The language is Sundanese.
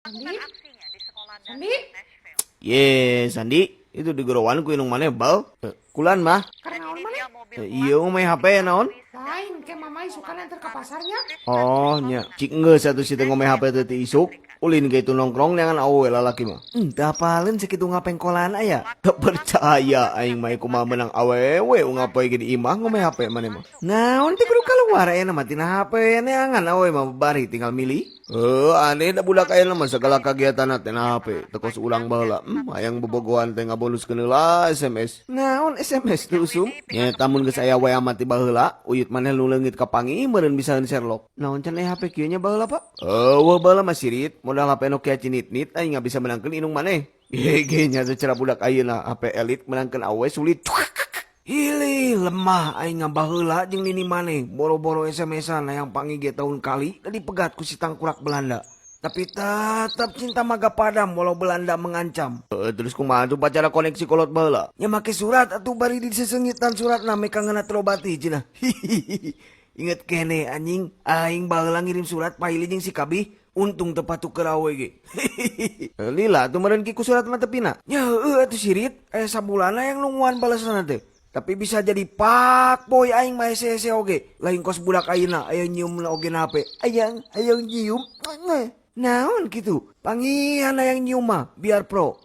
Sandi? Sandi? Ye, Sandi, itu di gorowan ku indung maneh bal. Kulan mah. Keur naon maneh? Iya main HP naon? Lain ke mamai suka nganter ke pasarnya. Oh, nya. Cik geus atuh si teh ngomeh HP teh ti isuk. Ulin ge itu nongkrong neangan awewe lalaki mah. Teu apaleun sakitu ngapengkolan aya. Teu percaya aing mah kumaha meunang awewe unggal poe ge di imah ngomeh HP maneh mah. Naon teh kudu kaluar aya mah tina HP neangan awewe mah bari tinggal milih. Heuh, aneh da budak ayeuna mah sagala kagiatanna teh na HP. Teu kos urang baheula. Hayang bobogohan teh ngabonuskeun heula SMS. Naon SMS teu usum? Nya tamun geus aya WA mah ti baheula, uyut maneh nu leungit kapanggih meureun bisaeun Sherlock. Naon can aya HP kieu nya baheula, Pak? Eueuh baheula mah sirit, modal HP Nokia cinit-nit aing bisa meunangkeun indung maneh. Ge nya secara budak ayeuna HP elit meunangkeun awewe sulit. Hilih lemah aing ngabaheula jeung nini maneh boro-boro SMS-an hayang panggih ge tahun kali da dipegat ku si tangkurak Belanda. Tapi tetap cinta maga padam walau Belanda mengancam. Terus kumaha tuh pacara koneksi kolot baheula? Nya make surat atuh bari disesengitan suratna meh kangeuna terobati cenah. Hihihi. Inget kene anjing, aing baheula ngirim surat paili jeung si Kabih, untung teu patuker awe ge. Hihihi. Lila atuh meureun ki ku surat mah tepina. Nya heueuh atuh sirit, aya sabulan yang nungguan balasanna teh. Tapi bisa jadi pak boy aing mah hese-hese oge. Lain kos budak ayeuna aya nyiumna oge na HP. Ayang, hayang nyium. Naon kitu? Pangihan hayang nyium mah biar pro.